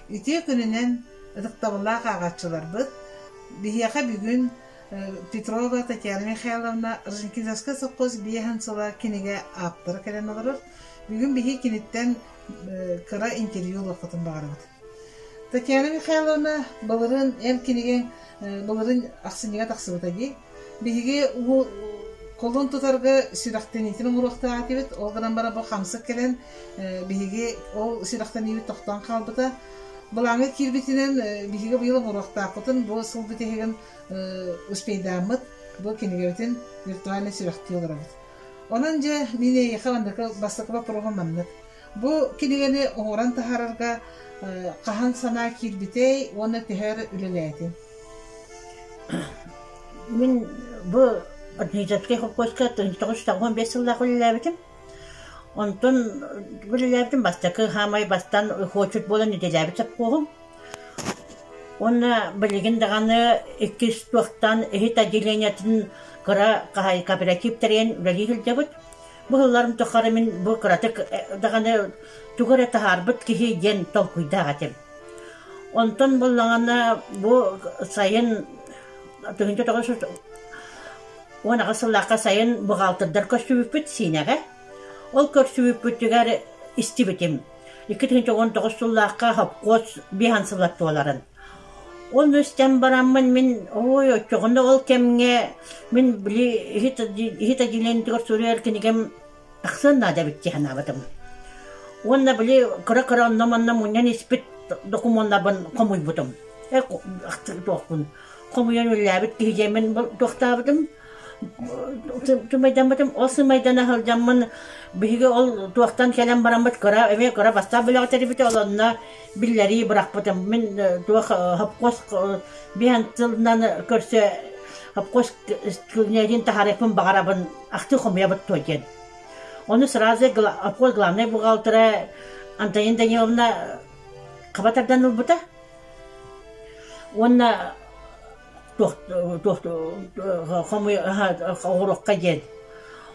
Үтүө күнүнэн ытыктабыллаах ааҕааччыларбыт! Биһиэхэ бүгүн Петрова Татьяна Михайловна Орджоникидзевскай сопхуос биэһин сыла кинигэ ааптара кэлэн олорор. Бүгүн биһи киниттэн кыра интервью ылыахпытын баҕарабыт. Татьяна Михайловна, былырыын эн кинигэҥ былырыын ахсынньыга тахсыбыта дии. Биһиги кулун тутарга сүрэхтэниитин оҥоруохтаах этибит. Ол гынан баран бу хамсык кэлэн биһиги ол сүрэхтэниибит тохтоон хаалбыта. Былааҥҥа киирбитинэн биһиги быйыл оҥоруохтаахпытын бу сыл бүтэһигин успейдааммыт бу кинигэбитин виртуально сүрэхтии олоробут. Онон дьэ мин эйиэхэ маннык бастакы боппуруоһум маннык. Бу кинигэни оҥорон таһаарарга хаһан санаа киирбитэй уонна төһө өр үлэлээтиҥ? Мин бу Дмитровскай холкуоска 1995 сыллаах үлэлээбитим. Онтон үлэлээбитим бастакы хаамай бастаан хочут буолан үлэлээбит сопхуоһум. Уонна билигин даҕаны иккис туохтан иһит отделениетын кыра кооператив тэрийэн үлэлии сылдьабыт. Бу сылларым тухары мин бу кыратык даҕаны тугу эрэ таһаарбыт киһи диэн толкуйдаах этим. Онтон буллаҕына бу сайын 1918 сыллаахха сайын бухгалтырдар көрсүбүппүт Сиинэҕэ. Ол көрсүбүппүтүгэр истибитим. 2019 сыллаахха хопкуос биэһэн сыла туоларын. Ол истэн бараммын мин ой оччоҕуна ол кэмҥэ мин били иһит отделениетыгар суруйар кинигэм тахсыан наада эбит дии санаабытым. Уонна били кыра-кыра онно-манна мунньан испит докумуоннарбын хомуйбутум. Туохпун хомуйан үлэлээбит киһи диэммин туохтаабытым сымайдаммытым. Ол сымайдана сылдьаммын биһиги ол туохтан кэлэн бараммыт кыра эмиэ кыра бастаан бөлөҕө тэрийбитэ ол онно биллэрии бырахпытым. Мин туох хопкуос биһэн тылынан көрсө хопкуос күнэдин таһаарыахпын баҕарабын ахтыы хомуйабыт дуо диэн. Ону сразу обхоз главнай бухгалтера Антонина Даниловна хаба тардан ылбыта. Уонна оҕуруокка диэн.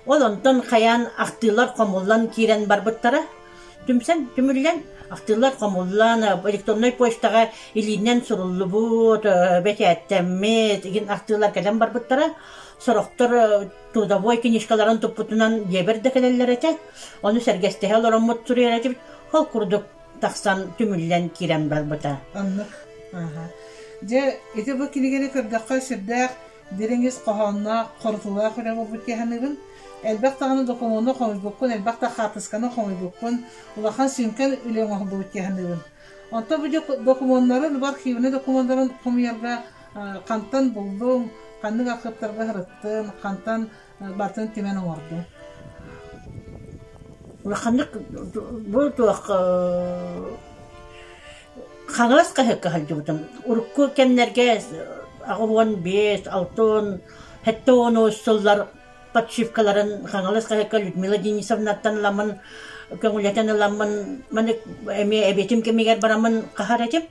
Ол онтон хайаан ахтыылар хомуллан киирэн барбыттара. Түмсэн, түмүллэн, ахтыылар хомуллан, электроннай почтаҕа илиинэн суруллубут, бэчээттэммит игин ахтыылар кэлэн барбыттара. Сорохтор трудовой книжкаларын туппутунан дьиэбэр да кэлэллэр этэ. Ону сэргэстэһэ олороммут суруйар этибит. Ол курдук тахсан түмүллэн киирэн барбыта. Оннук. Аха. Дьэ, ити бу кинигэни көрдөххө сүрдээх дириҥ ис хоһоонноох, хорутуулаах үлэ буолбут дии саныыбын. Элбэх даҕаны докумуону хомуйбуккун, элбэх да хаартысканы хомуйбуккун, улахан сүҥкэн үлэ оҥоһуллубут дии саныыбын. Онтон бу докумуоннарын, бу архивнай докумуоннарын хомуйарга хантан буллуҥ, ханнык архыыптарга сырыттын, хантан барытын түмэн оҥордуҥ? Улаханнык бу туох Хаҥалас хаһыакка сылдьыбытым. Урукку кэмнэргэ 85, 60, 70 сыллар подшивкаларын Хаҥалас хаһыакка Людмила Денисовнаттан ыламмын, көҥүлэтэн ыламмын, маны эмиэ эбиэтим кэмигэр бараммын хаһар этим.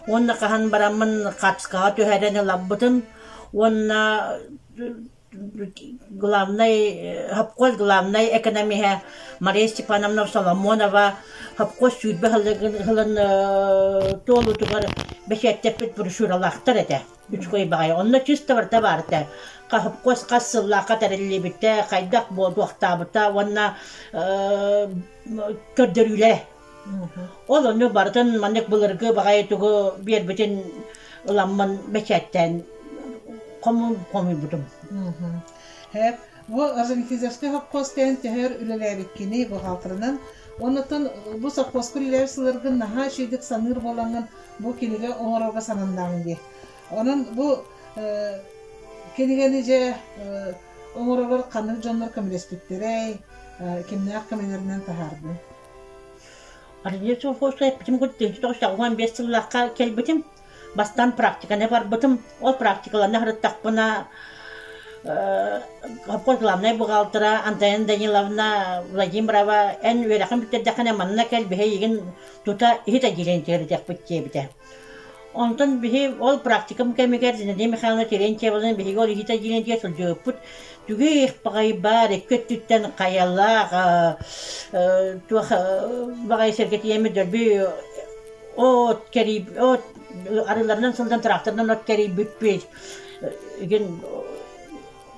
Уонна хаһан бараммын хаапскаҕа түһэрэн ылаббытым уонна главнай совхоз главнай экономиһа Мария Степановна Соломонова совхоз 20 сылын туолуутугар бэчээттэппит брошюралаахтар этэ. Үчүгэй баҕайы. Онно чисто барыта баар этэ. Совхоз хас сыллаахха тэриллибитэ, хайдах буолуохтаабыта уонна көрдөрүүлэрэ. Ол ону барытын маннык былыргы баҕайы тугу биэрбитин ыламмын бэчээттээн хомуйбутум. Һээп, бу Орджоникидзевскай совхоз кэлэн төһөр үлэлээбиккиний бухгалтерынан. Оннуттан бу совхозка үлэлээбит сылларгын наһаа үчүгэйдик саныыр буолаҥҥын бу кинигэ оҥорорго сананнаҕыҥ дии. Онон бу кинигэни дьэ оҥороргор ханнык дьоннор көмөлөспүттэрэй, кимнээх көмөлөрүнэн таһаардыҥ? Арыйыы совхозка эппитим курдук 1995 сыллаахха кэлбитим. Бастаан практиканы барбытым. Ол практикаларына сырыттахпына совхоз главнай бухгалтера Антонина Даниловна Владимирова эн үөрэхин бүтэрдэххинэ манна кэл биһи эйигин тута иһит отделение тэрийиэхпит диэбитэ. Онтон биһи ол практикам кэмигэр Зинаида Михайловна Терентьевалыын биһиги ол иһит отделениетигэр сылдьыбыппыт. Түгэх баҕайы баар икки өттүттэн хайалаах туох баҕайы сиргэ тиийэммит дөлбү От кэрий от арыыларынан сылдьан тракторынан от кэрийбиппит. Игин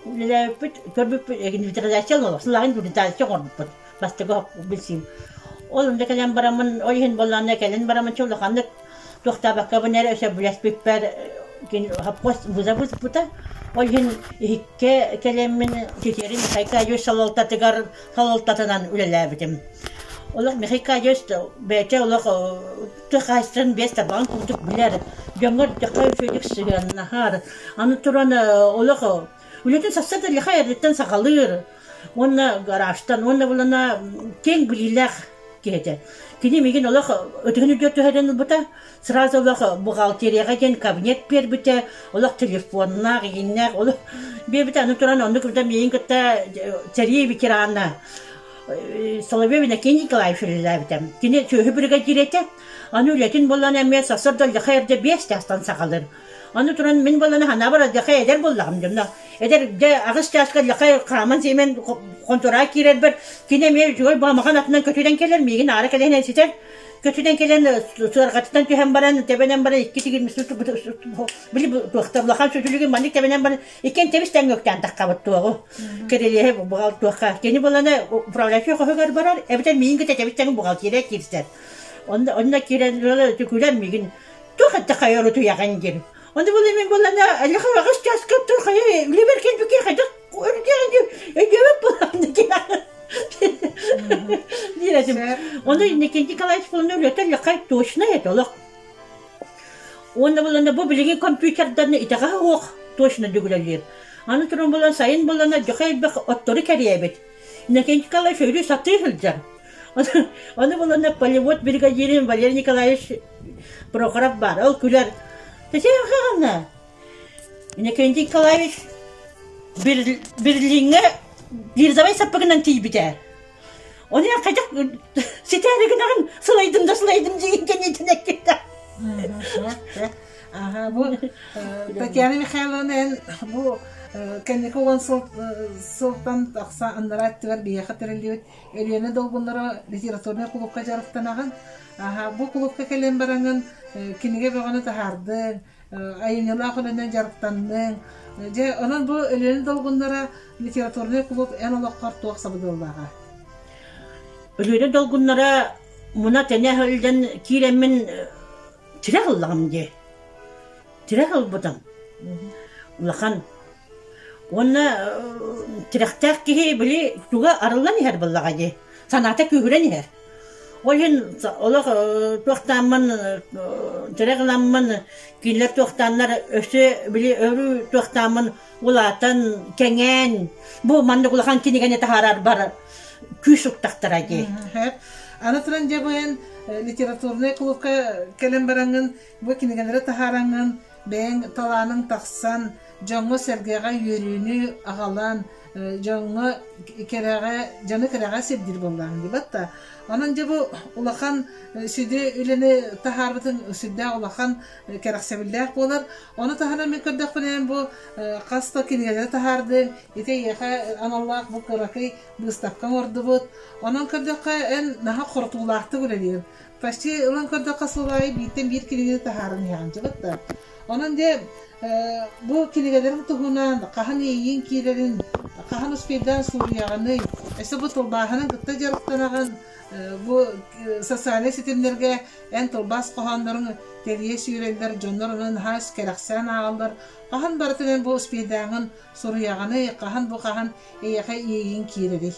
үлэлээбиппит, көрбүппүт, инвентаризация сылааһын инвентаризация оҥорбуппут. Бастакы билсиим. Ол онно кэлэн бараммын, ол иһин буоллаҕына кэлэн бараммын чэ улаханнык туохтаабаккабын эрэ сөбүлэспиппэр совхоз вызов ыыппыта. Ол иһин иһиккэ кэлэммин Титиэрин Михаил Кадьевич салалтатыгар салалтатынан үлэлээбитим. Олох Михаил Кадьевич бэйэтэ олох тыа хаһаайыстыбатын биэс тарбаҕын курдук билэр, дьоҥҥо дьахха үчүгэйдик сыһыаннаһар. Аны туран олох үлэтин сарсыарда лихай эрдэттэн саҕалыыр уонна гаражтан уонна булана киэҥ билиилээх киһи этэ. Кини миигин олох өтүгүн үрдүгэр түһэрэн ылбыта. Сразу олох бухгалтерияҕа диэн кабинет биэрбитэ, олох телефоннаах, игиннээх, олох биэрбитэ. Аны туран оннук миигин кытта сэрии ветерана Соловьев Иннокентий Николаевич үлэлээбитэ. Кини сүөһү бригадир этэ. Аны үлэтин булан эмиэ сарсыарда Леха эрдэ 5 чаастан саҕалыыр. Аны туран мин буоллана санаабар Леха эдэр буоллаҕым дьонно. Эдэр дьэ аҕыс чааска Леха хааман сиэмэн хонтуораа киирэрбэр кини эмиэ үчүгэй баамахан атынан көтүтэн кэлэр, миигин аара кэлэн ситэр. Көтүтэн кэлэн сыарҕатыттан түһэн баран, тэбэнэн баран икки тигин били туохта улахан сүтүлүгүн маннык тэбэнэн баран иккиэн тэбис тэҥҥэ таххабыт туоҕу. Кирилиэһи буҕалтуохха. Кини булана управляющий хоһугар барар, эбэтэр миигин кытта тэбис тэҥ бухгалтерия киирсэр. Онно онно киирэн күлэн миигин туох этэ хайа утуйаҕын диэн. Онно була мин булана алиха аҕыс чааска тур хайа үлэбэр кэлбиккэ хайдах өрдөөҕүн өйдөөбөт буолаҕын диэн. Диэтим. Ону Иннокентий Николаевич булана үлэтэ лехай точно это олох. Уонна булана бу билигин компьютердан итэҕэһэ суох точно дүгүлэлиир. Аны туран булан сайын булана дьоха элбэх оттору кэрийэбит. Иннокентий Николаевич өрүү сатыы сылдьар. Ону булана полевод бригадирин Валерий Николаевич Прохоров баар. Ол күлэр. Тесеҕана Иннокентий Николаевич Берлиҥҥэ гирзовай саппыгынан тиийбитэ. Ону хайдах ситээри гынаҕын сылайдым да сылайдым диэн кэнниттэн эккитэ. Аха, бу Татьяна Михайловна эн бу кэнники уон сыл сылтан тахса аннараа өттүгэр биһиэхэ тэриллибит Өлүөнэ долгуннара литературнай кулуупка дьарыктанаҕын. Аха, бу кулуупка кэлэн бараҥын кинигэ бөҕөнү таһаардыҥ, айымньылаах үлэнэн дьарыктанныҥ. Дьэ, онон бу Өлүөнэ долгуннара литературнай кулууп эн олоххор туох сабыдыаллааҕа? Өлүөнэ долгуннара муна-тэнэ сылдьан киирэммин тирэх ыллаҕым дии. Тирэх ылбытым. Улахан. Уонна тирэхтээх киһи били туга арыллан иһэр буоллаҕа дии. Санаата күүһүрэн иһэр. Ол иһин олох туохтааммын тирэх ыламмын кинилэр туохтааннар өссө били өрүү туохтааммын улаатан кэҥээн бу маннык улахан кинигэни таһаарарбар күүс уктахтара дии. Аны туран дьэ бу эн литературнай клубка кэлэн бараҥҥын бу кинигэлэри таһаараҥҥын бэйэҥ талааныҥ тахсан дьоҥҥо-сэргэҕэ үөрүүнү аҕалан, дьоҥҥо кэрэҕэ, дьону кэрэҕэ сирдиир буоллаҕыҥ дии батта. Онон дьэ бу улахан сүдү үлэни таһаарбытыҥ сүрдээх улахан кэрэхсэбиллээх буолар. Ону таһынан мин көрдөхпүнэ бу хас да кинигэлэри таһаардыҥ, ити эйиэхэ аналлаах бу кыракый быыстапка оҥордубут. Онон көрдөххө эн наһаа хорутуулаахтык үлэлиир. Почти ылан көрдөххө сыл аайы бииртэн биир кинигэни таһааран иһэҕин дьэ батта. Онон дьэ бу кинигэлэрин туһунан хаһан иэйииҥ киирэрин, хаһан успейдаан суруйаҕыный, өссө бу тылбааһынан кытта дьарыктанаҕын, бу социальнай ситимнэргэ эн тылбаас хоһоонноруҥ тэрийэ сүүрэллэр, дьоннор онон наһаа кэрэхсээн ааҕаллар. Хаһан барытын эн бу успейдааҥын суруйаҕыный, хаһан бу хаһан эйиэхэ иэйииҥ киирэрий?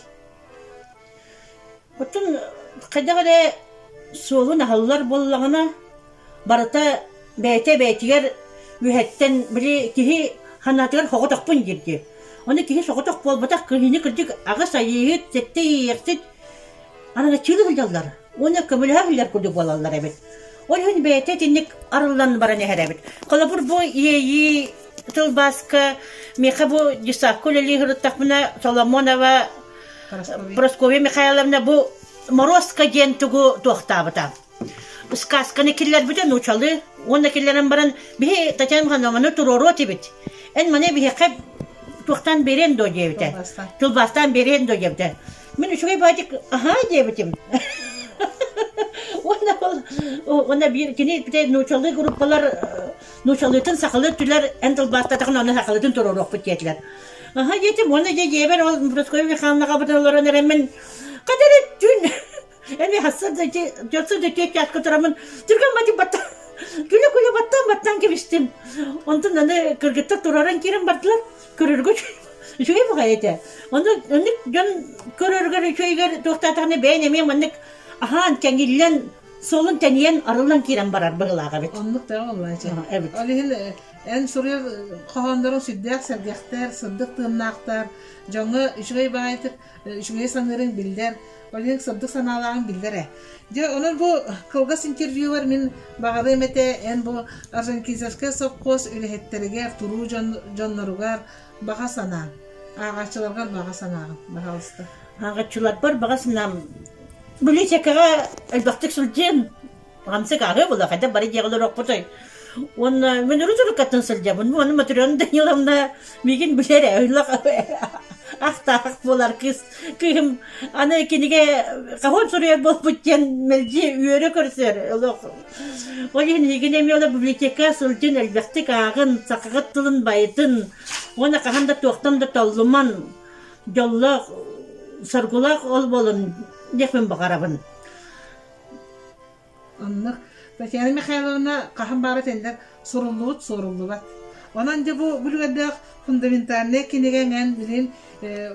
Оттон хайдах эрэ суолун аһыллар буоллаҕына, барыта бэйэтэ бэйэтигэр үөһэттэн били киһи санаатыгар соҕотохпун диир дии. Ону киһи соҕотох буолбатах, киһини кырдьык аҕыс айыыһыт, сэттэ иэйиэхсит араҥаччыылыы сылдьаллар уонна көмөлөһө сылдьар курдук буолаллар эбит. Ол иһин бэйэтэ итинник арыллан баран иһэр эбит. Холобур, бу иэйии тылбааска миэхэ бу десакка үлэлии сырыттахпына Соломонова Прасковья Михайловна бу Морозко диэн тугу туохтаабыта. Сказканы киллэрбитэ нуучалыы уонна киллэрэн баран биһи Татьяна Михайловна туруоруо этибит. Эн маны биһиэхэ туохтаан биэриэн дуо диэбитэ. Тылбаастаан биэриэн дуо диэбитэ. Мин үчүгэй баатик аһаа диэбитим. Уонна ол уонна биир кини нуучалыы группалар нуучалыытын сахалыы өттүлэр эн тылбаастатаҕына ону сахалыытын туруоруохпут диэтилэр. Аха диэтим уонна дьэ дьиэбэр ол Прасковья Михайловнаҕа олорон эрэммин хата эрэ түүн эми хассар да дьотсу да түөрт чааска тураммын түргэн бати баттан күлэ-күлэ баттаан-баттаан кэбистим. Онтон аны кыргыттар тураран киирэн бардылар. Көрөргө үчүгэй баҕайы этэ. Ону оннук дьон көрөргөр үчүгэйгэр туохтаатаҕына бэйэн эмиэ маннык аһаан, кэҥиллэн, суолун тэнийэн, арыллан киирэн барар быһыылаах эбит. Оннук да буоллаачы. Эбит. Ол иһин эн суруйар хоһоонноруҥ сүрдээх сэргэхтэр, сырдык тыыннаахтар, дьоҥҥо үчүгэй баҕайытык үчүгэйи саныырыҥ биллэр, ол иһин сырдык санаалааҕыҥ биллэр ээ. Дьэ, онон бу кылгас интервьюбар мин баҕарыам этэ, эн бу Орджоникидзевскай сопхуос үлэһиттэригэр, туруу дьон, дьонноругар баҕа санааҥ, ааҕааччыларгар баҕа санааҕын, баһаалыста. Ааҕааччыларбар баҕа санаам библиотекаҕа элбэхтик сылдьыан хамсык ааҕыа буолла, хайдах бары дьиэҕэ олоруохпутуй. Уонна мин урут-уруккаттан сылдьабын. Уонна Матрена Даниловна миигин билэр ээ, ахтаах буолар кыыс. Кыыһым аны кинигэ хаһан суруйар буолбут диэн мэлдьи үөрэ көрсөр олох. Ол иһин эһигини эмиэ олох библиотека сылдьын элбэхтик ааҕын, сахаҕыт тылын байытын уонна хаһан да туохтан да толлуман, дьоллоох, соргулаах ол буолун диэхпин баҕарабын. Оннук. Татьяна Михайловна хаһан баара этэллэр суруллубут суоруллубат. Онон дьэ бу бүлүгэрдээх фундаментальнай кинигэ эн билин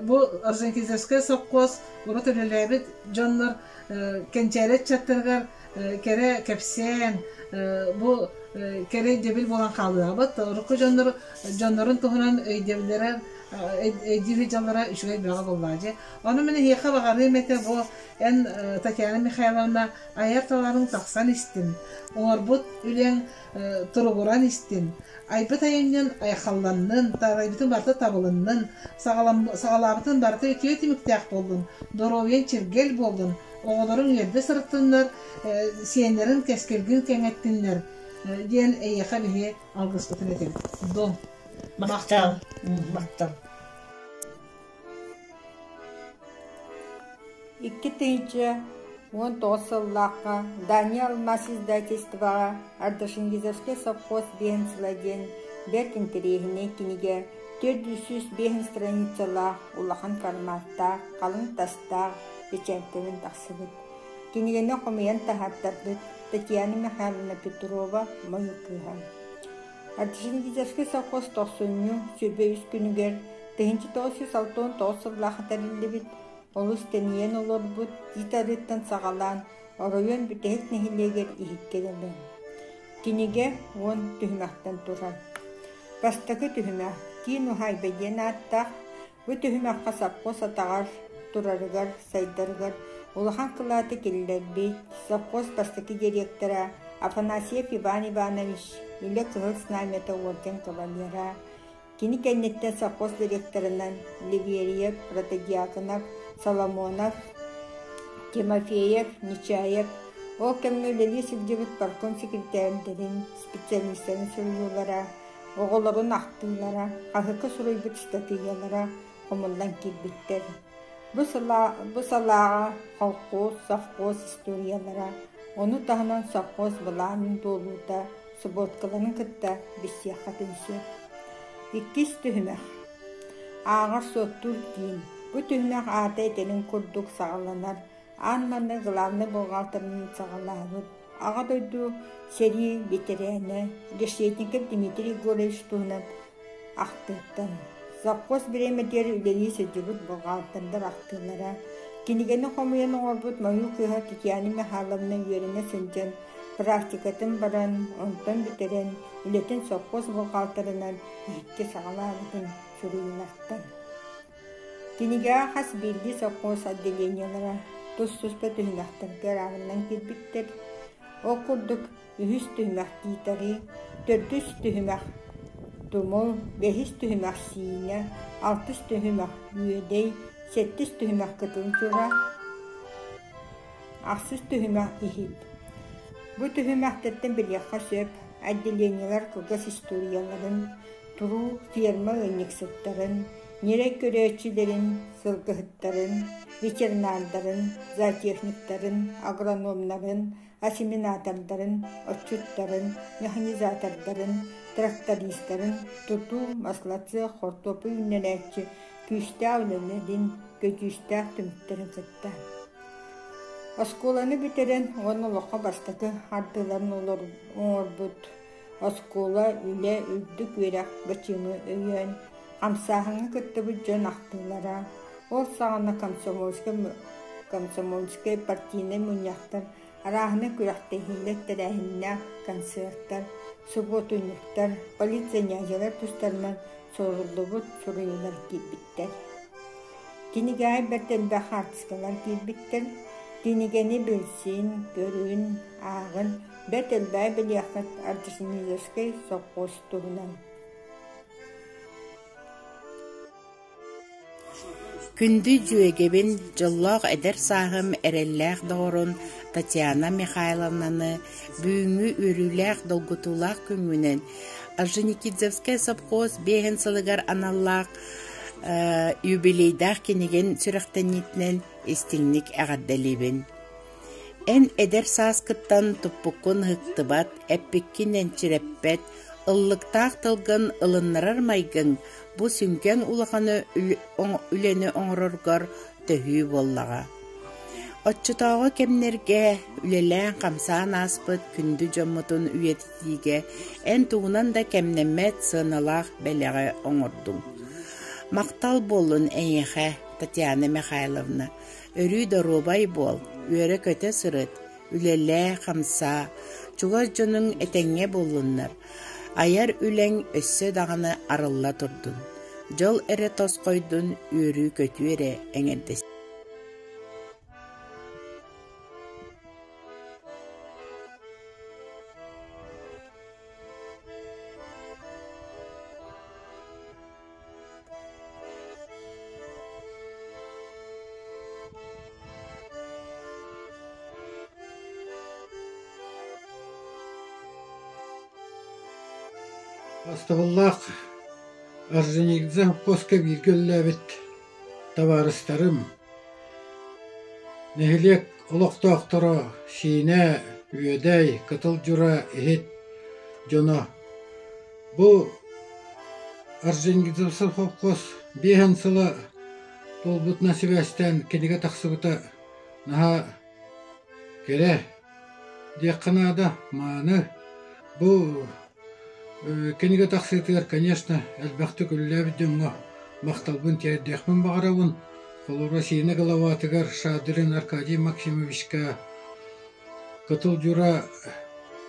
бу Орджоникидзевскай сопхуос урут үлэлээбит дьоннор кэнчээри ыччаттарыгар кэрэ кэпсээн бу кэрэ өйдөбүл буолан хаалыаҕабыт. Урукку дьоннор дьоннорун туһунан өйдөбүллэрэ өйдүүр дьаллара үчүгэй бөҕө буоллаҕа дьэ. Ону мин эһиэхэ баҕарыам этэ бу эн Татьяна Михайловна айар таланыҥ тахсан истин, оҥорбут үлэҥ туругуран истин, айбыт айымньын айхалланнын, таалайбытын барыта табылыннын, саҕалаабытын барыта үтүө түмүктээх буоллун, доруобуйаҥ чиргэл буоллун, оҕолоруҥ үөрдэ сырыттыннар, сиэннэрин кэскилгин кэҥэттиннэр диэн эйиэхэ биһи алгыспытын этэбит. Дом. Махтал. Махтал. 2019 сыллаахха Дания алмаас издательствоҕа Ардашингизовскай совхоз биэһин сыла диэн бэрт интэриэһинэй кинигэ 405 страницалаах улахан форматтаах, халыҥ тастаах бэчээттэнэн тахсыбыт. Кинигэни хомуйан таһааттарбыт Татьяна Михайловна Петрова Мойу кыыһа. Ардашингизовскай совхоз тохсунньу сүрбэ үс күнүгэр 1969 сыллаахха тэриллибит, олус тэнийэн олорбут Тиит Арыыттан саҕалаан оройуон бүтэһик нэһилиэгэр иһиккэ дылы. Кинигэ 10 түһүмэхтэн турар. Бастакы түһүмэх Киин уһаайба диэн ааттаах. Бу түһүмэххэ совхоз атаҕар турарыгар, сайдарыгар улахан кылааты киллэрбит совхоз бастакы директора Афанасьев Иван Иванович Үлэ Кыһыл Знамята орден кавалера, Кини кэнниттэн совхоз директорынан Леверьев, Протодьяконов, Соломонов, Тимофеев, Нечаев ол кэмҥэ үлэлии сылдьыбыт партком секретарьдарын, специалистарын суруйуулара, оҕолорун ахтыылара, хаһыакка суруйбут ыстатыйалара хомуллан киирбиттэр. Бу, бу салааҕа холкуос, совхоз историялара, ону таһынан совхоз былаанын туолуута субуоткаларын кытта билсиэххитин сөп. Иккис түһүмэх. Ааҕар-суоттуур киин. Бу түһүмэх аата этэрин курдук саҕаланар. Аан манна главнай бухгалтерынан саҕалаабыт. Аҕа дойду сэрии бэтэрээнэ Решетников Дмитрий Егорович туһунан ахтыыттан. Совхоз бириэмэтигэр үлэлии сылдьыбыт бухгалтердар ахтыылара. Кинигэни хомуйан оҥорбут Мою кыыһа Татьяна Михайловна үөрэнэ сылдьан Практикатын баран, онтон бүтэрэн, үлэтин сопхуос бухгалтерынан иһиккэ саҕалаабытын суруйуулартан. Кинигэҕэ хас биирдии сопхуос отделениелара тус-туспа түһүмэхтэргэ араарыллан киирбиттэр. Ол курдук, үһүс түһүмэх Тиитари, төрдүс түһүмэх Тумул, бэһис түһүмэх Сиинэ, алтыс түһүмэх Үөдэй, сэттис түһүмэх Кытыл Дьура, Ахсыс түһүмэх иһит. Бу түһүмэхтэртэн билиэххэ сөп отделениелар кылгас историяларын, туруу ферма ыанньыксыттарын, Ньирэй көрөөччүлэрин, сылгыһыттарын, ветеринардарын, зоотехниктарын, агрономнарын, осеменатордарын, отчуттарын, механизатордарын, трактористарын, тутуу, маслоцех, хортуоппуй үүннэрээччи күүстээх үлэлэрин, көдьүүстээх түмүктэрин кытта. Оскуоланы бүтэрэн уонна олоххо бастакы хардыыларын оҥорбут оскуола, үлэ, үрдүк үөрэх бачыымы өйөөн, хамсааһыҥҥа кыттыбыт дьон ахтыылара, ол саҕана комсомольскай, комсомольскай партийнай мунньахтар, арааһынай күрэхтэһиилэр, тэрээһиннээх концертар, субуотунньуктар, политзанятиелар тустарынан суруллубут суруйуулар киирбиттэр. Кинигэҕэ бэрт элбэх хаартыскалар киирбиттэр. Кинигэни билсин, көрүн, ааҕын, бэрт элбэҕи билиэххит Орджоникидзевскай сопхуос туһунан. Күндү дьүөгэбин, дьоллоох эдэр сааһым эрэллээх доҕорун Татьяна Михайловнаны бүгүҥҥү үөрүүлээх долгутуулаах күҥҥүнэн Орджоникидзевскай сопхуос биэһин сылыгар аналлаах юбилейдаах кинигин сүрэхтэниитинэн истиҥник эҕэрдэлиибин. Эн эдэр сааскыттан туппуккун ыһыктыбат, эппиккин энчирэппэт, ыллыктаах тылгын ылыннарар майгыҥ бу сүҥкэн улахан үлэни оҥороргор төһүү буоллаҕа. Оччотооҕу кэмнэргэ үлэлээн-хамсаан ааспыт күндү дьоммутун үйэтитиигэ эн тугунан да кэмнэммэт сыаналаах бэлэҕи оҥордуҥ. Махтал буоллун эйиэхэ, Татьяна Михайловна, өрүү доруобай буол, үөрэ-көтө сырыт, үлэлээ, хамсаа, чугас дьонуҥ этэҥҥэ буоллуннар, айар үлэҥ өссө даҕаны арылла турдун, дьол эрэ тосхойдун, үөрүү-көтүү эрэ эҥэрдэстин. Астабыллаах Орджоникидзе сопхуоска бииргэ үлэлээбит табаарыстарым, нэһилиэк олохтоохторо Сиинэ, Үөдэй, Кытыл Дьура, Иһит дьоно Бу Орджоникидзевскай холкуос биэһэн сыла туолбутунан сибээстээн кинигэ тахсыбыта наһаа кэрэ диэххэ наада, мааны. Бу кинигэ тахсыытыгар, конечно, элбэхтик үлэлээбит дьоҥҥо махталбын тиэрдиэхпин баҕарабын. Холобура, Сиинэ главатыгар Шадрин Аркадий Максимовичка, Кытыл Дьура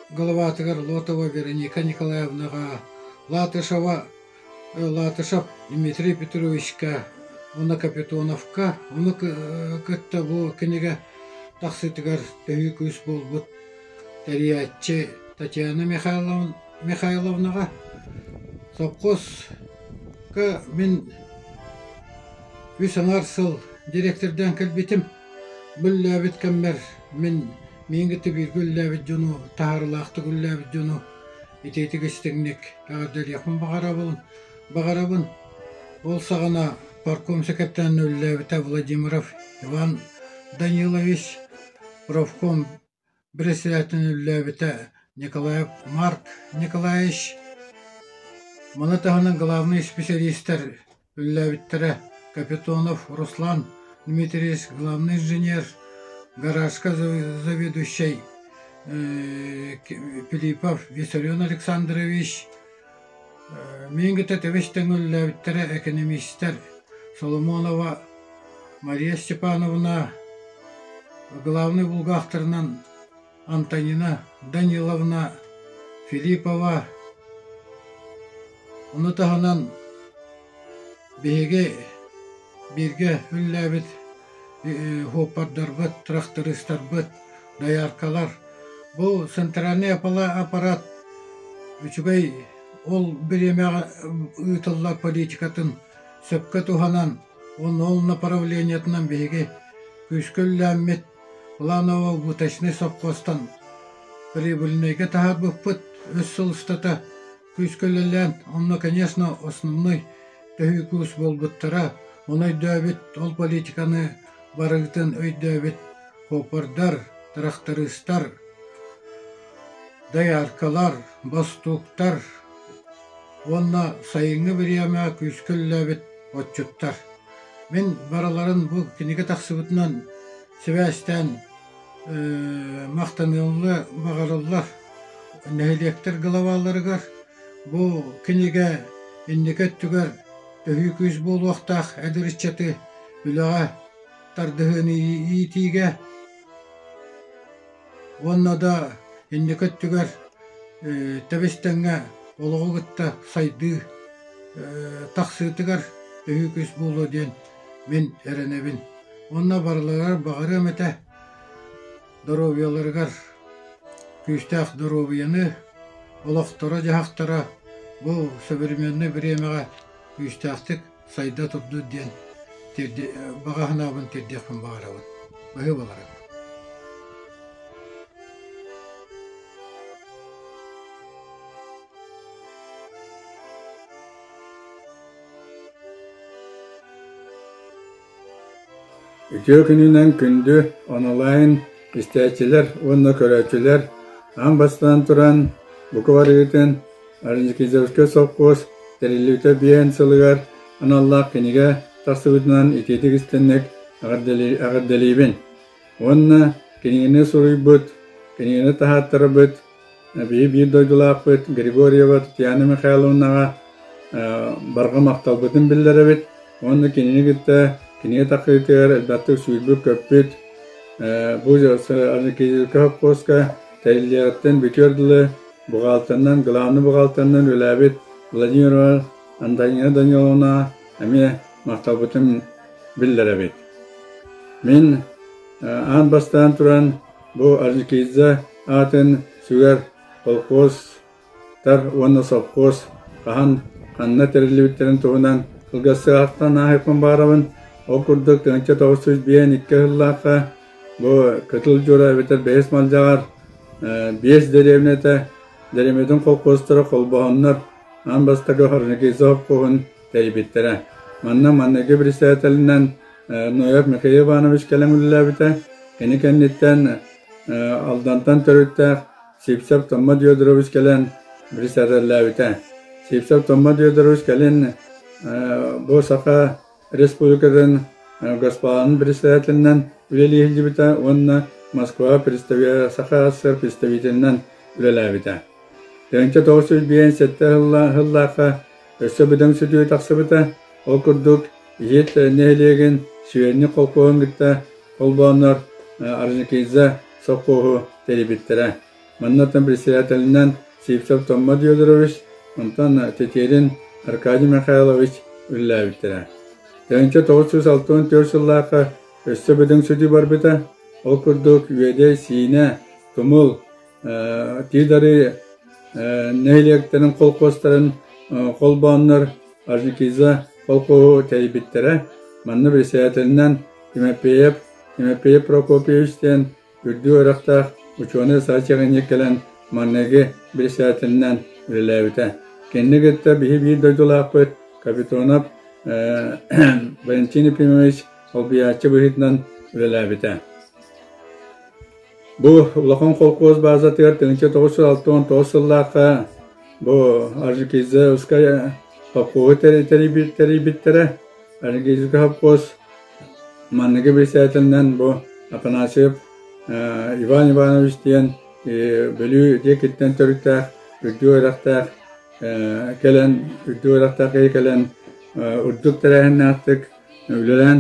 главатыгар Лотова Вероника Николаевнаҕа, Латышева Латышев Дмитрий Петровичка уонна Капитоновка, ону кытта бу кинигэ тахсыытыгар төһүү күүс буолбут тэрийээччи Татьяна Михайловнаҕа сопхуоска мин үс аҥаар сыл директордаан кэлбитим. Бу үллээбит кэммэр мин миигин кытта бииргэ үллээбит дьону, таһаарыылаахтык үллээбит дьону итиитик истиҥник эҕэрдэлиэхпин баҕарабын. Баҕарабын. Ол саҕана партком сэкэртээнэ үлэлээбитэ Владимиров Иван Данилович, профком Председателинэн үлэлээбитэ Николаев Марк Николаевич. Маны таһынан главнай исписэлиистэр үлэлээбиттэрэ Капитонов Руслан Дмитриевич главный инженер, гаражка заведующай Филиппов Виссарион Александрович, миигин кытта тэбис-тэҥ үлэлээбиттэрэ экономистэр Соломонова Мария Степановна, главный булгаахтарынан Антонина Даниловна Филиппова, ону таһынан биһиги бииргэ үлэлээбит суоппардарбыт, трактористарбыт, дояркалар бу центральный аппарат үчүгэй ол бириэмэҕэ ыытыллар политикатын сөпкө туһанан уонна ол направлениетынан биһиги күүскэ үлэлээммит планово-убыточнай сопхуостан прибыльнайга таһаарбыппыт. Үс сыл устата күүскэ үлэлээн, онно, конечно, основной төһүү күүс буолбуттара. Ону өйдөөбүт, ол политиканы барыгытын өйдөөбүт хопордар, тырахтарыыстар, дояркалар, бостууктар уонна сайыҥҥы бириэмэ күүскэ үлэлээбит отчуттар. Мин барыларын бу кинигэ тахсыбытынан сибээстээн махтаныылла баҕарыллар нэһилиэктэр главаларыгар бу кинигэ инники өттүгэр төһүү күүс буолуохтаах эдэр ыччаты үлэҕэ тардыһыыны иитиигэ уонна да инники өттүгэр тэбис-тэҥҥэ олоҕу кытта сайдыы тахсыытыгар төһүү күүс буолуо диэн мин эрэнэбин. Уонна барыларыгар баҕарыам этэ доруобуйаларыгар күүстээх доруобуйаны, олохторо-дьаһахтара бу современнай бириэмэҕэ күүстээхтик сайда турдун диэн баҕа санаабын тиэрдиэхпин баҕарабын. Баһыыбаларым. Үтүө күнүнэн күндү онлайн истээччилэр уонна көрөөччүлэр аан бастаан туран бука барыытын Орджоникидзевскай сопхуос тэриллибитэ биэһин сылыгар аналлаах кинигэ тахсыбытынан итиитик истинник эҕэрдэлиибин уонна кинигэни суруйбут, кинигэни таһааттарбыт Биһи биир дойдулаахпыт Григорьева Татьяна Михайловнаҕа барҕа махталбытын биллэрэбит уонна кинини кытта кинигэ тахсыытыгар элбэхтик сүүрбүт-көппүт бу Орджоникидзевскай сопхуоска тэриллиэҕиттэн бүтүөр дылы бухгалтанан, главный бухгалтанан үлэлээбит Владимирова Антонина Даниловна эмиэ махталбытын биллэрэбит. Мин аан бастаан туран Бу Орджоникидзе аатын сүгэр холкуостар уонна сопхуос хаһан, ханна тэриллибиттэрин туһунан кылгастыахтан ааһыахпын баҕарабын. Ол курдук 1952 сыллаахха бу Кытыл Дьура эбэтэр Бэһис Малдьаҕар биэс дэриэбинэтэ дэриэбинэтин холкуостара холбоһоннор аан бастакы Орджоникидзе сопхуоһун тэрийбиттэрэ. Манна маҥнайгы председателинэн Ноев Михаил Иванович кэлэн үлэлээбитэ. Кини кэнниттэн Алдантан төрүттээх Сивцев Томма Федорович кэлэн председателлээбитэ. Сивцев Томма Федорович кэлин бу Саха Республикатын Госпланын председателинэн үлэлии сылдьыбыта уонна Москва Саха СССР представителинэн үлэлээбитэ. 1957 сыллаахха өссө бөдөҥ сүтүү тахсыбыта. Ол курдук, Иһит нэһилиэгин Сүөнньүк холкуоһун кытта холбооннор Орджоникидзе сопхуоһу тэрийбиттэрэ. Манна председателинэн Сивцев Томмот Федорович, онтон Тетерин Аркадий Михайлович үлэлээбиттэрэ. 1964 сыллаахха өссө бөдөҥ сүтүү барбыта. Ол курдук Үөдэй, Сиинэ, Тумул, Тиидары нэһилиэктэрин холкуостарын холбооннор Орджоникидзе холкуоһу тэрийбиттэрэ. Манна председателинэн Тимофеев Тимофей Прокопьевич диэн үрдүк үөрэхтээх учуонай саа-чэҕинньик кэлэн маҥнайгы председателинэн үлэлээбитэ. Кинини кытта биһи биир дойдулаахпыт Капитонов Валентин Ефимович солбуйааччы быһыытынан үлэлээбитэ. Бу улахан холкуос баазатыгар 1969 сыллаахха бу Орджоникидзевскай сопхуоһу тэрийбиттэрэ. Орджоникидзевскай сопхуос манныгы председателинэн бу Афанасьев Иван Иванович диэн Бүлүү диэкиттэн төрүттээх, үрдүк үөрэхтээх кэлэн, үрдүк үөрэхтээх киһи кэлэн үрдүк тэрээһиннээхтик үлэлээн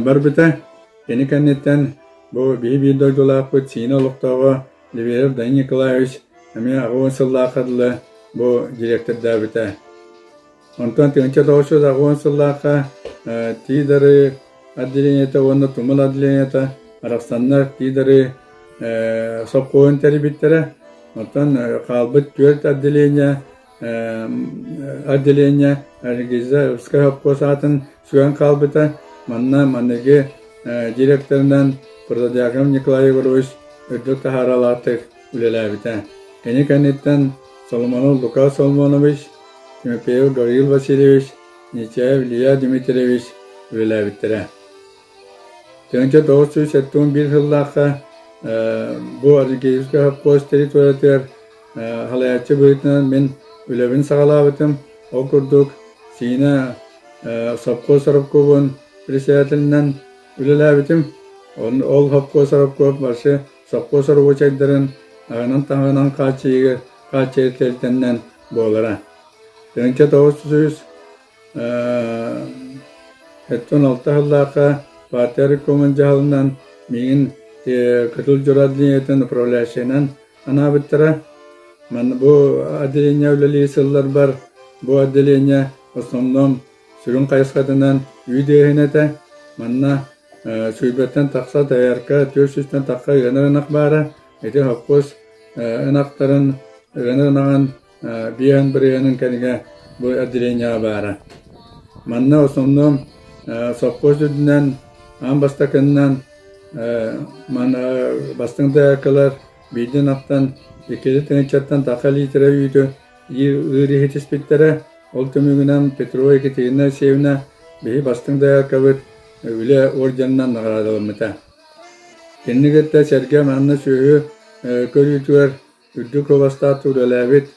барбыта. Кини кэнниттэн бу биһи биир дойдулаахпыт Сиинэ олохтооҕо Леверов Данил Николаевич эмиэ 80 сыллаахха дылы бу директордаабыта. Онтон 1980 сыллаахха Тиидары отделениета уонна Тумул отделениета арахсаннар Тиидары сопхуоһун тэрийбиттэрэ. Оттон хаалбыт түөрт отделение отделение Регизовскай сопхуос аатын сүгэн хаалбыта. Манна маныгы директорынан Протодьяконов Николай Егорович үрдүк таһааралаахтык үлэлээбитэ. Кини кэнниттэн Соломонов Лука Соломонович, Тимофеев Гаврил Васильевич, Нечаев Илья Дмитриевич үлэлээбиттэрэ. 1971 сыллаахха бу Орджоникидзевскай совхоз территориятыгар салайааччы быһыытынан мин үлэбин саҕалаабытым. Ол курдук Сиинэ совхоз рабкобун председателинэн үлэлээбитим. Ол совхоз рабкоб вообще совхоз рабочайдарын аһынан-таҥаһынан хааччыйыыга хааччыйар тэрилтэннэн буолара. 1900 76 сыллаахха партия райкомун дьаһалынан миигин Кытыл Дьоро отделениетын управляющайынан анаабыттара. Манна бу отделение үлэлии сылларбар бу отделение в основном сүрүн хайысхатынан үүт ыаһын этэ. Манна сүүрбэттэн тахса доярка, 400-тэн тахса ыанар ынах баара. Ити совхоз ынахтарын ыанар ынаҕын биэһин бырыһыанын кэриҥэ бу отделениеҕа баара. Манна в основном совхоз үрдүнэн аан бастакыннан манна бастыҥ дояркалар биирдэн ынахтан иккили тыһыынчаттан таха литрэ үүтү ыыр иһитиспиттэрэ. Ол түмүгүнэн Петрова Екатерина Алексеевна биһи бастыҥ дояркабыт үлэ орденынан наҕараадаламмыта. Кинини кытта сэргэ манна сүөһү көрүүтүгэр үрдүк куоластаах үлэлээбит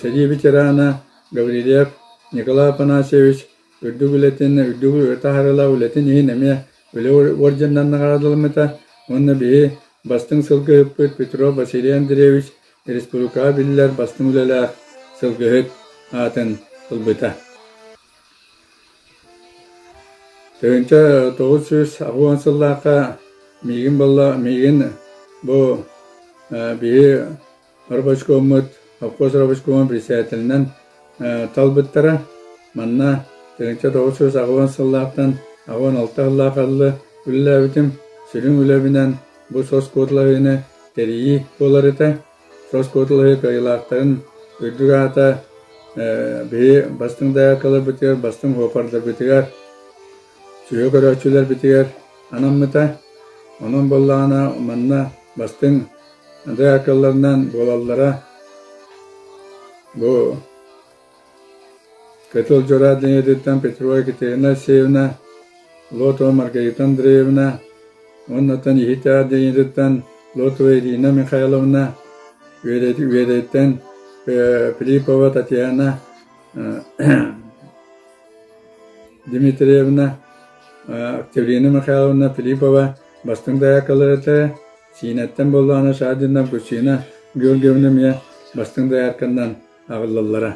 сэрии ветерана Гаврильев Николай Афанасьевич үрдүк үлэтин, үрдүк таһаарыылаах үлэтин иһин эмиэ үлэ орденынан наҕараадаламмыта уонна биһи бастыҥ сылгыһыппыт Петров Василий Андреевич республикаҕа биллэр бастыҥ үлэлээх сылгыһыт аатын ылбыта. 1980 сыллаахха миигин буолла миигин бу биһи рабочкоммут совхоз рабочкомун председателинэн талбыттара. Манна 1980 сыллаахтан 86 сыллаахха дылы үлэлээбитим. Сүрүн үлэбинэн бу соскуоталаһыыны тэрийии буолар этэ. Соскуоталаһыы кыайыылаахтарын үрдүк аата биһи бастыҥ дояркаларбытыгар, бастыҥ суоппардарбытыгар, сүөһү көрөөччүлэрбитигэр анаммыта. Онон буоллаҕына манна бастыҥ дояркаларынан буолаллара бу Кытыл Дьоро отделениетыттан Петрова Екатерина Алексеевна, Лотова Маргарита Андреевна уонна Иһит отделениетыттан Лотова Ирина Михайловна, Үөдэйтэн Филиппова Татьяна Дмитриевна, Октябрина Михайловна Филиппова бастыҥ дояркалар этэ. Сиинэттэн буоллаҕына Шадина Августина Георгиевна эмиэ бастыҥ доярканнан аҕыллаллара.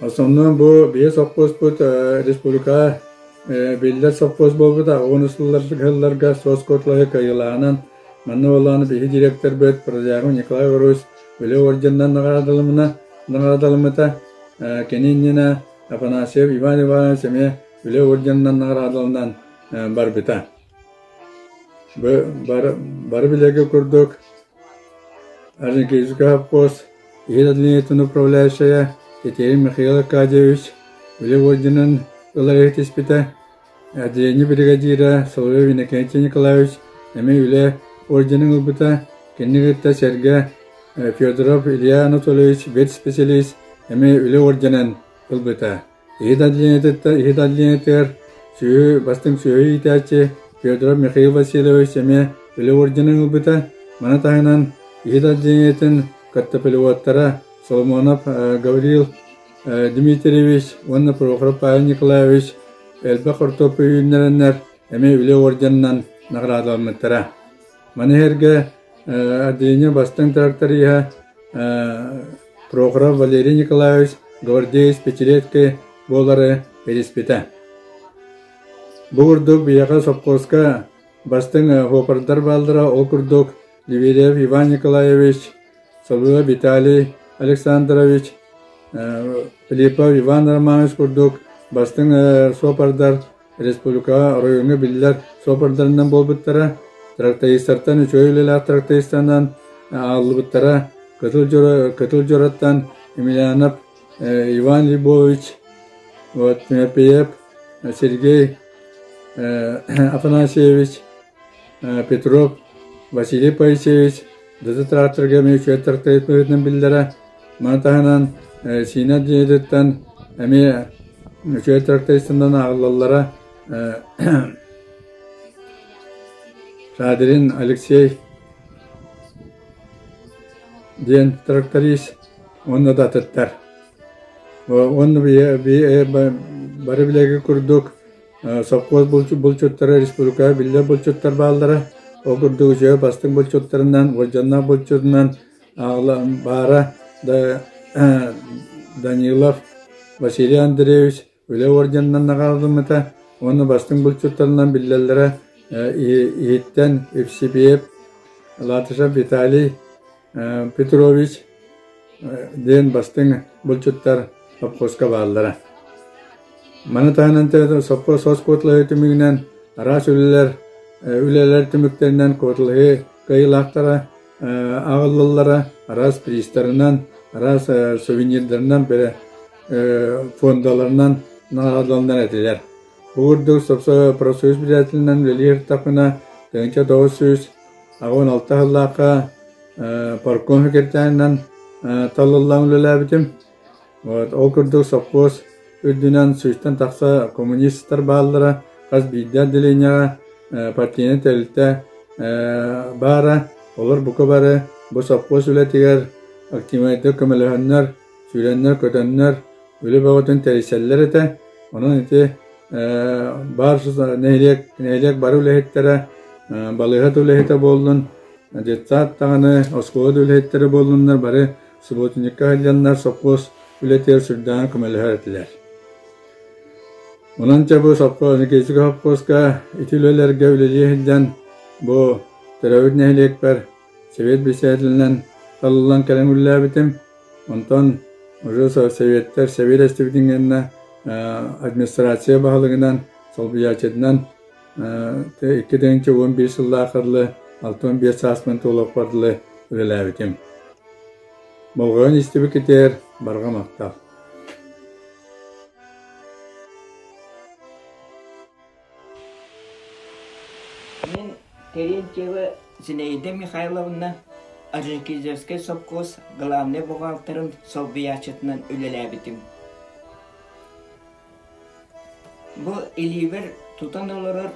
Основном бу биһи сопхуоспут республикаҕа биллэр сопхуос буолбута уон сылларга соцкотлаһы кыайыылааҕынан манна буоллаҕына биһи директорбыт Прозягов Николай Егорович үлэ орденынан наҕараадаламмына наҕараадаламмыта кини иннинэ Афанасьев Иван Иванович эмиэ үлэ орденынан наҕараадаланан барбыта. Бары, бары билэргэ курдук Орджоникидзевскай совхоз иһит отделениетын управляющайа Тетерин Михаил Аркадьевич үлэ орденын ылар иһитиспитэ. Отделение бригадира Соловьев Иннокентий Николаевич эмиэ үлэ орденын ылбыта. Кинини кытта сэргэ Федоров Илья Анатольевич ветспециалист эмиэ үлэ орденын ылбыта. Иһит отделениетыттан иһит отделениетыгар сүөһү бастыҥ сүөһү иитээччи Федоров Михаил Васильевич эмиэ үлэ орденын ылбыта. Маны таһынан иһит отделениетын картофелеводтара Соломонов Гаврил Дмитриевич уонна Прохоров Павел Николаевич элбэх хортуоппуй үүннэрэннэр эмиэ үлэ орденынан наҕараадаламмыттара. Маны сэргэ отделение бастыҥ тракториһа Прохоров Валерий Николаевич гвардеец пятилетки буолары илиспитэ. Бу курдук биһиэхэ сопхуоска бастыҥ суопардар бааллара, ол курдук Леверев Иван Николаевич, Соловьев Виталий Александрович, Филиппов Иван Романович курдук бастыҥ суопардар республикаҕа оройуоҥҥа биллэр суопардарынан буолбуттара, трактористартан үчүгэй үлэлээх трактористанан ааллыбыттара. Кытыл Дьороттан Емельянов Иван Львович, вот, Тимофеев Сергей Афанасьевич, Петров Василий Поисеевич дызы тракторга эмиэ үчүгэй тракторист быһыытынан биллэрэ. Маны таһынан Сиинэ отделениетыттан эмиэ үчүгэй трактористынан ааҕыллаллара Шадрин Алексей диэн тракторист уонна да атыттар. Уонна бары билэргэ курдук совхоз булчуттара республикаҕа биллэр булчуттар бааллара. Ол курдук үчүгэй бастыҥ булчуттарынан, уолдьаннаах булчутунан баара Данилов Василий Андреевич үлэ орденынан наҕараадаммыта уонна бастыҥ булчуттарынан биллэллэрэ иһиттэн Евсепьев Латышев Виталий Петрович диэн бастыҥ булчуттар совхозка бааллара. Маны таһынан совхоз соскуотлаһыы түмүгүнэн араас үлэлэр үлэлэр түмүктэринэн куоталаһыы кыайыылаахтара аҕаллаллара араас призтарынан, араас сувенирдарынан бэрэ фондаларынан наҕараадаланар этилэр. Бу курдук профсоюз председателинэн үлэлиир тахына 1986 сыллаахха парком секретарынан талыллан үлэлээбитим. Вот, ол курдук совхоз үрдүнэн сүүстэн тахса коммунистар бааллара, хас биирдии отделениеҕа партийнай тэрилтэ баара. Олор бука бары бу совхоз үлэтигэр активнайдык көмөлөһөннөр, сүүрэннэр-көтөннөр үлэ бөҕөтүн тэрийсэллэр этэ. Онон ити баар нэһилиэк, нэһилиэк бары үлэһиттэрэ, балыыһа да үлэһитэ буоллун, детсад даҕаны, оскуола да үлэһиттэрэ буоллуннар бары субботникка сылдьаннар сопхуос үлэтигэр сүрдээҕин көмөлөһөр этилэр. Онон чэ бу сопхуос, Никитскэй сопхуоска ити үлэлэргэ үлэлии сылдьан бу төрөөбүт нэһилиэкпэр Совет председателинэн талыллан кэлэн үлэлээбитим. Онтон уже советтэр сэбиэт эстибитин кэннэ администрация баһылыгынан, солбуйааччытынан 2011 сыллаахха дылы 65 сааспын туолуохпар дылы үлэлээбитим. Болҕойон истибиккитигэр барҕа махтал. Мин Терентьева Зинаида Михайловна Орджоникидзевскай сопхуос главнай бухгалтерын солбуйааччытынан үлэлээбитим. Бу илиибэр тутан олорор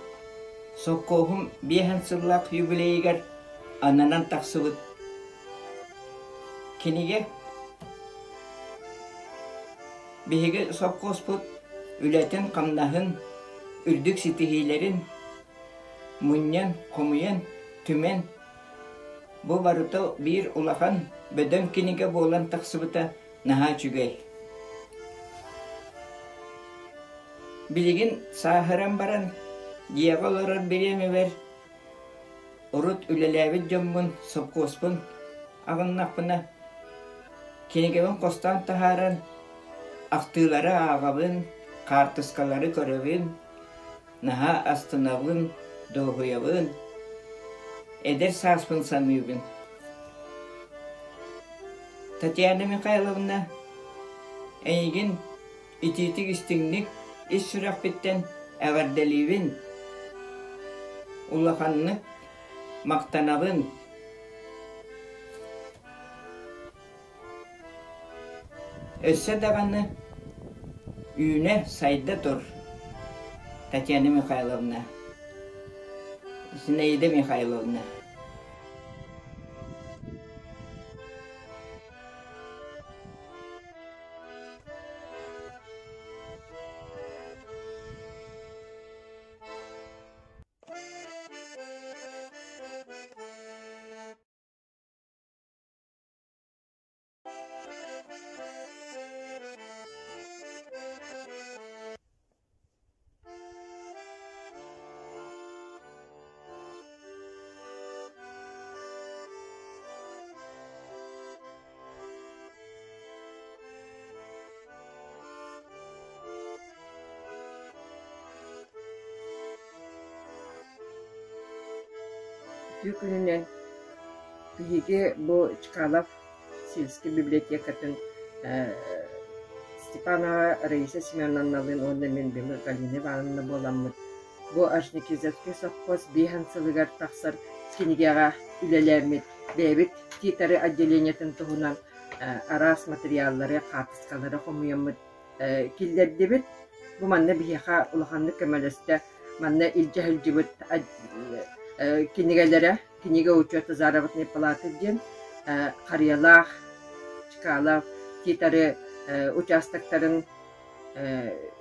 сопхуоһум биэһэн сыллаах юбилейыгар ананан тахсыбыт кинигэ Биһиги сопхуоспут үлэтин-хамнаһын, үрдүк ситиһиилэрин мунньан, хомуйан, түмэн, бу барыта биир улахан бөдөҥ кинигэ буолан тахсыбыта наһаа үчүгэй. Билигин сааһыран баран, дьиэҕэ олорор бириэмэбэр урут үлэлээбит дьоммун, сопхуоспун аҕыннахпына, кинигэбин хостоон таһааран, ахтыылары ааҕабын, хаартыскалары көрөбүн, наһаа астынабын, дуоһуйабын, эдэр сааспын саныыбын. Татьяна Михайловна, эйигин итиитик-истиҥник ис сүрэхпиттэн эҕэрдэлиибин, улаханнык махтанабын. Өссө даҕаны үүнэ, сайда тур, Татьяна Михайловна, Зинаида Михайловна. Үтүө күнүнэн биһиги бу Чкалов сельскэй библиотекатын Степанова Раиса Семеновналыын уонна мин Белых Галина Ивановна буоламмыт бу Орджоникидзевский совхоз биэһэн сылыгар тахсар кинигэҕэ үлэлээммит бэйэбит титары отделениетын туһунан араас материаллары, хаартыскалары хомуйаммыт. киллэрдибит. Бу манна биһиэхэ улаханнык көмөлөстө. Манна илдьэ сылдьыбыт кинигэлэрэ «Книга учета заработной платы» диэн Харыйалаах, Чкалов, Титары участоктарын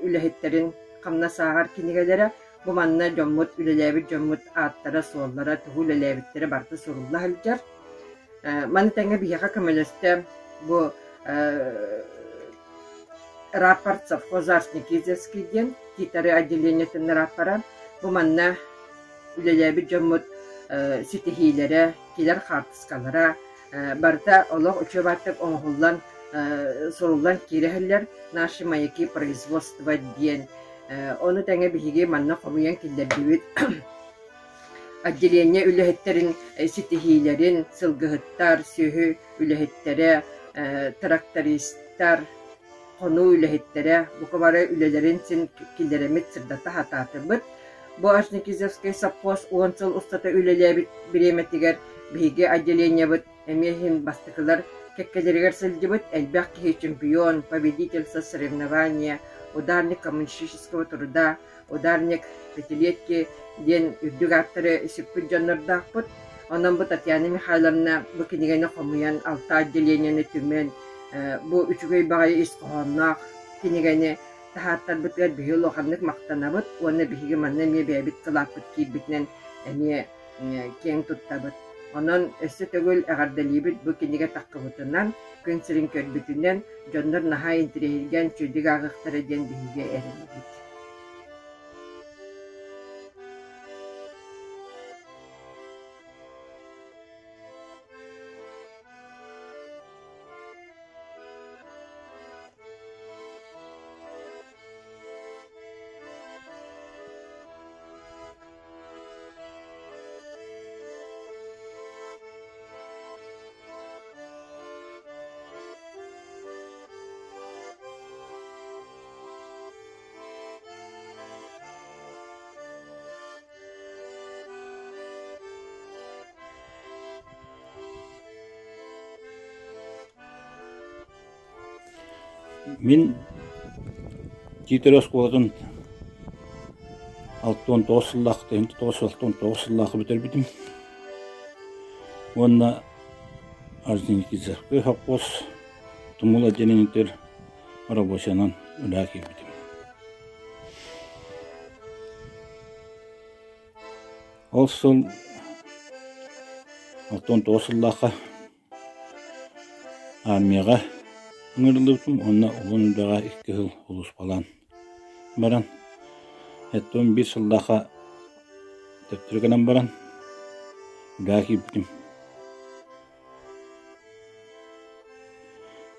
үлэһиттэрин хамнас ааҕар кинигэлэрэ. Бу манна дьоммут, үлэлээбит дьоммут ааттара-суоллара, тугу үлэлээбиттэрэ барыта сурулла сылдьар. Маны тэҥэ биһиэхэ көмөлөстө бу рапорт совхоза Арсникидзевский диэн Титары отделениетын рапора. Бу манна үлэлээбит дьоммут ситиһиилэрэ, килэр хаартыскалара барыта олох учебаттык оҥоһуллан суруллан киирэ иһэллэр «Наши маяки производства» диэн. Ону тэҥэ биһиги манна хомуйан киллэрдибит отделение үлэһиттэрин ситиһиилэрин, сылгыһыттар, сүөһү үлэһиттэрэ, трактористар, хонуу үлэһиттэрэ бука бары үлэлэрин син киллэрэммит сырдата сатаатыбыт. Бу Орджоникидзевскай сопхуос 10 сыл устата үлэлээбит бириэмэтигэр биһиги отделениебыт эмиэ иһин бастакылар кэккэлэригэр сылдьыбыт элбэх киһи чемпион, победитель со соревнования, ударник коммунистического труда, ударник пятилетки диэн үрдүк ааттары сүкпүт дьоннордоохпут. Онон бу Татьяна Михайловна бу кинигэни хомуйан, алта отделениены түмэн, бу үчүгэй баҕайы ис хоһоонноох кинигэни таһааттарбытыгар биһиги улаханнык махтанабыт уонна биһиги манна эмиэ бэйэбит кылааппыт киирбитинэн эмиэ киэҥ туттабыт. Онон өссө төгүл эҕэрдэлиибит бу кинигэ таххыбытынан, күн сирин көрбүтүнэн, дьоннор наһаа интэриэһиргээн үчүгэйдик ааҕыахтара диэн биһиги эрэнэбит. Мин Тиитэри оскуолатын 69 сыллаах 969 сыллаахы бүтэрбитим. Уонна Орджоникидзевскай совхоз Тумул отделениетыгар рабочайынан үлэҕэ киирбитим. Ол сыл 69 сыллаахха Армияҕа ыҥырыллыбытым уонна Улан Үдэҕэ икки сыл сулууспалаан баран, 71 сыллаахха төттөрү гынан баран үлэҕэ киирбитим.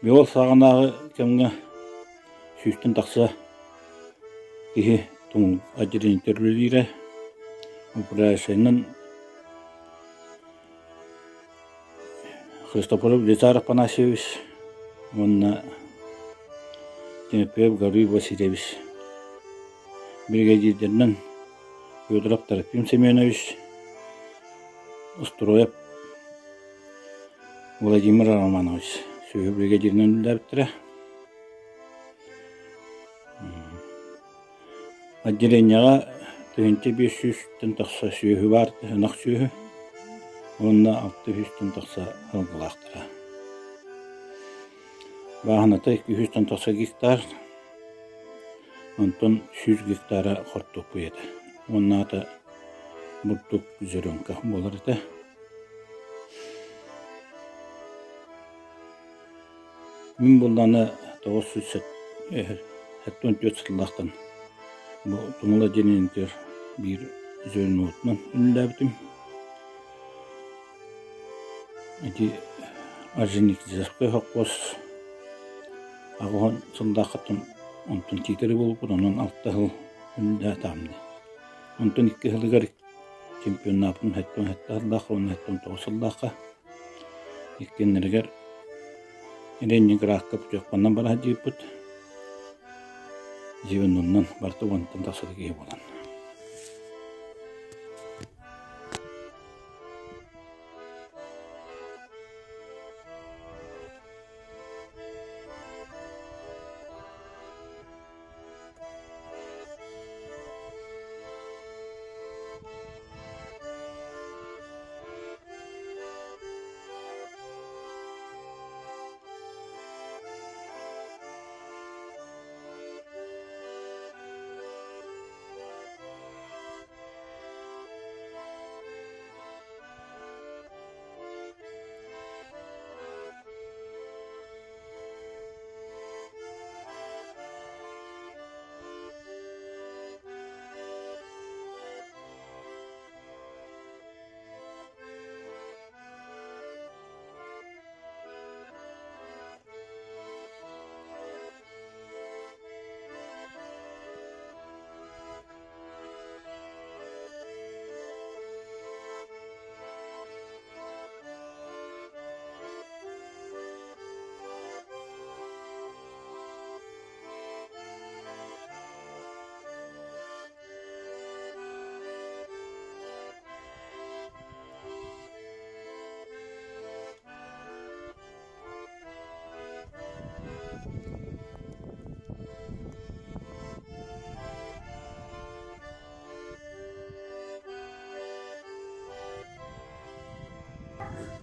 Биол саҕанааҕы кэмҥэ сүүстэн тахса киһи тумул отделениетыгар үлэлиирэ. Управляющайынан Христофоров Лизар Афанасьевич уонна Тимофеев Гаврил Васильевич биригэдьиирдэринэн Федоров Трофим Семенович, Устуруоев Владимир Романович сүөһү биригэдьииринэн үлэлээбиттэрэ. Отделениеҕа 1500-тэн тахса сүөһү баар, ынах сүөһү уонна 600-тэн тахса сылгылаахтара. Бааһыната 200-тэн тахса гектар, онтон 100 гектара хортуоппуй этэ. Уоннаата бурдук зеленка буолар этэ. Мин буоллаҕына 974 сыллаахтан бу Тумул отделениетыгар биир звенотунан үлэлээбитим. Ити Орджоникидзевскай совхоз аҕыһын сыллааххыттан онтон тиитэри буолбут, онон алта сыл үлэлээтэҕим дии. Онтон икки сылыгар чемпионнаабытым 77 сыллаахха уонна 79 сыллаахха Иккиэннэригэр Ленинградка путевканан бара сылдьыбыппыт. Звеноннан барыта уонтан тахса киһи буолан.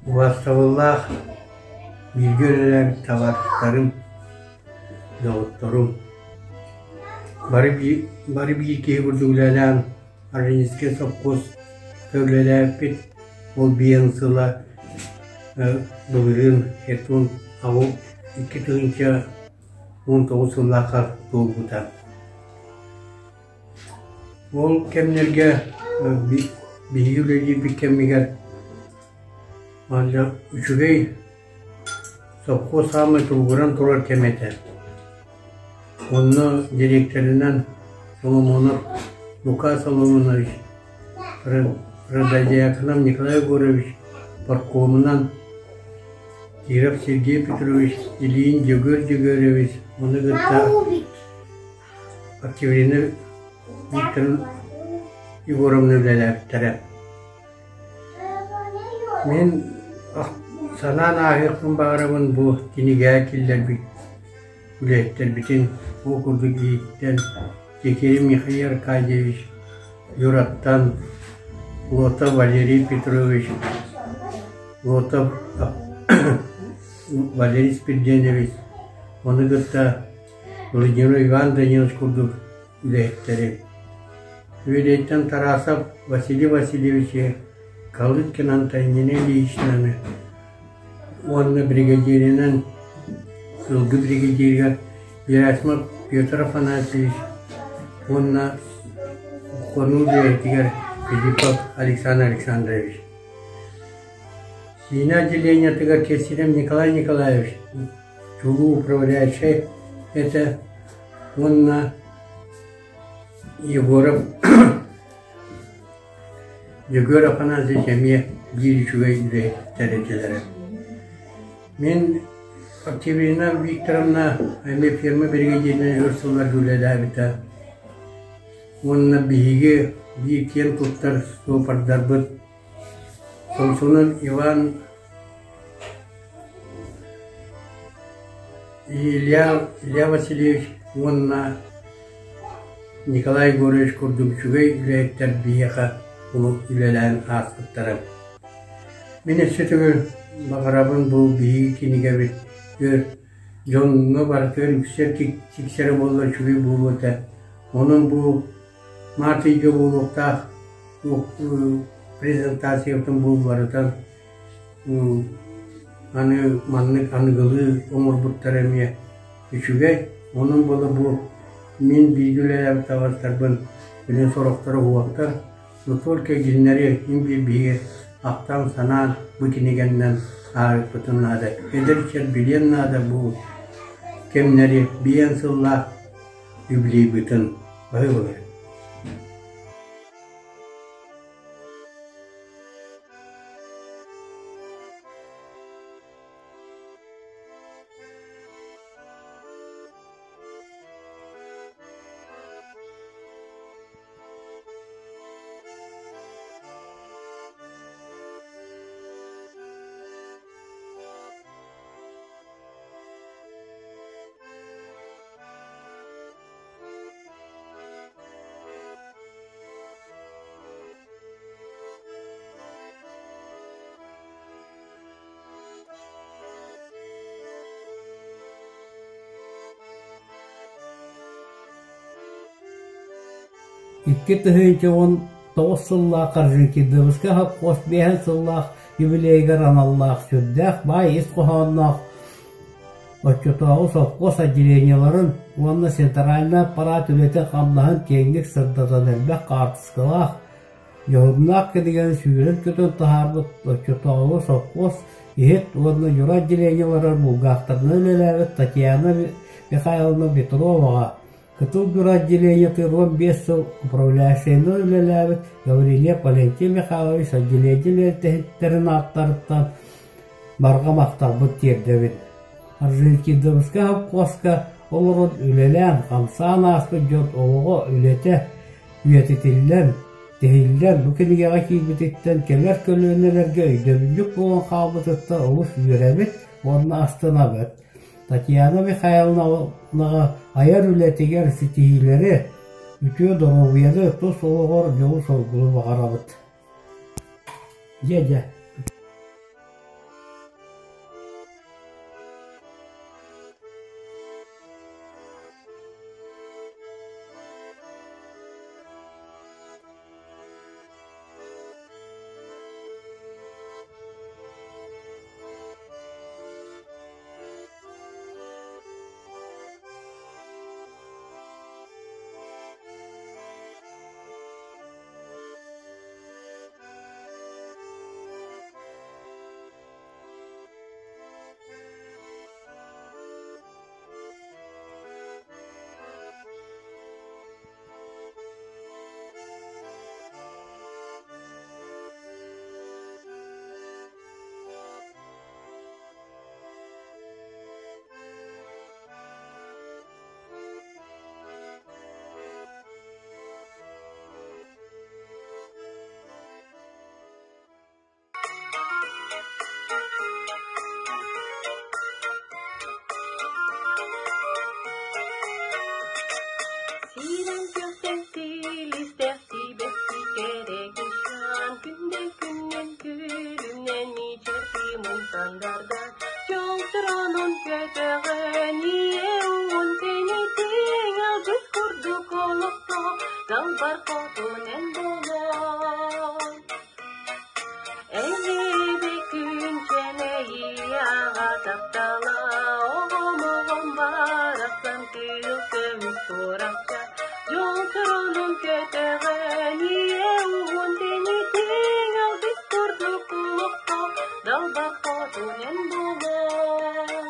Убаастабыллаах бииргэ үлэлээбит табаарыстарым, доҕотторум, бары бары биир киһи курдук үлэлээн Орджоникидзевскай сопхуоска үлэлээбиппит. Ол биэн сыла былырыын Хетун аҕыс 2019 сыллаахха туолбута. Ол кэмнэргэ биһиги үлэлиирбит кэмигэр Манна үчүгэй сопхуос саамай туругуран турар кэмэ этэ. Онно дириэктэринэн Соломонов Лука Соломонович, Протодьяконов Николай Егорович, паркомунан Киров Сергей Петрович, Ильин Дьөгүөр Дьөгүөрэбич, ону кытта Октябрина Викторовна Егоровна үлэлээбиттэрэ. Мин санаан ааһыахпын баҕарабын бу кинигэҕэ киллэрбит үлэһиттэрбитин ол курдук иһиттэн Кекерин Михаил Аркадьевич, Юраттан Лотов Валерий Петрович, Лотов Валерий Спирденович, ону кытта Владимир Иван Данилович курдук үлэһиттэри. Үөдэйтэн Тарасов Василий Васильевичи, Калыткин Антонина Ильичнаны уонна биригэдьииринэн сылгы биригэдьииригэр Герасимов Петр Афанасьевич уонна хонуу үлэһитигэр Филиппов Александр Александрович. Сиинэ отделениетыгар кэссирим Николай Николаевич чулуу управляющай этэ уонна Егоров Дьөгүөр Афанасьевич эмиэ биир үчүгэй үлэһиттэр этилэрэ. Мин Октябрина Викторовна эмиэ ферма биригэдьииринэн өр сылларга үлэлээбитэ. Уонна биһиги биир киэн туттар суопардарбыт Сомсунан Иван Илья, Илья Васильевич уонна Николай Егорович курдук үчүгэй үлэһиттэр биһиэхэ үлэлээн ааспыттара. Мин өссө төгүл баҕарабын бу биһиги кинигэбит өр дьоҥҥо барытыгар үксэр тиксэрэ буоллар үчүгэй буолуо этэ. Онон бу Март ыйга буолуохтаах презентациябытын булларытан аны маннык аныгылыы оҥорбуттара эмиэ үчүгэй. Онон буола бу мин бииргэ үлэлээбит табаарыстарбын билин сорохторо уһуохтар, но только кинилэри син биир биһиги ахтан-санаан бу кинигэннэн ааҕыахпытын наада. Эдэр ыччат билиэн наада бу кэмнэри биэн сыллаах юбилейбытын баһыыбалар. 2019 сыллаах Орджоникидзевскай сопхуос биэһэн сыллаах юбилейыгар аналлаах сүрдээх баай ис хоһоонноох Оччотооҕу сопхуос отделениеларын уонна центральнай аппараат үлэтин-хамнаһын киэҥник сырдатан элбэх хаартыскалаах, дьоһуннаах кинигэни сүүрэн-көтөн таһаарбыт оччотооҕу сопхуос иһит уонна Дьура отделениеларыгар булгаахтарынан үлэлээбит Татьяна Михайловна Петроваҕа, Кытыл Дьура отделениетыгар 15 сыл управляющайынан үлэлээбит Гаврильев Валентин Михайлович отделение үлэһиттэрин ааттарыттан барҕа махталбыт тиэрдэбит. Орджоникидзевскай сопхуоска олорон үлэлээн-хамсаан ааспыт дьон олоҕо, үлэтэ үйэтитиллэн, тиһиллэн бу кинигэҕэ киирбититтэн кэлэр көлүөнэлэргэ өйдөбүнньүк буолан хаалбытыттан олус үөрэбит уонна астынабыт. Татьяна Михайловнаҕа айар үлэтигэр ситиһиилэри, үтүө доруобуйаны, тус олоҕор дьолу-соргуну баҕарабыт. Дьэ, дьэ. хотун эн буолуоҥ. Эһиби күн чэнэйи аҕа таптала, оҕом оҕом барахсан кыыл көмүс туорахча, дьол чоронун көтөҕөн, ийэ уһун тэнитиҥ алгыс курдук олоххо далбар хотун эн буолуоҥ.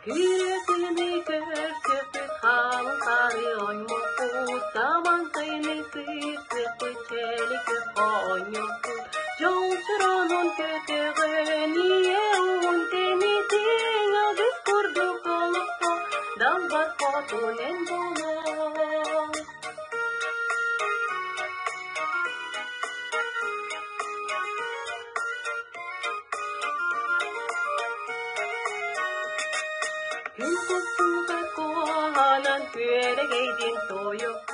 Күрөсүнү көрсөппүт халыҥ оймоппут, самантыны сыырсыппыт чэлики оонньоппут, дьол чоронун көтөҕөн, ийэ уһун тэнитиҥ алгыс курдук олоххо далбар хотун эн буолуоҥ. Күн кустуга куоһанан күөрэгэйдин тойукку.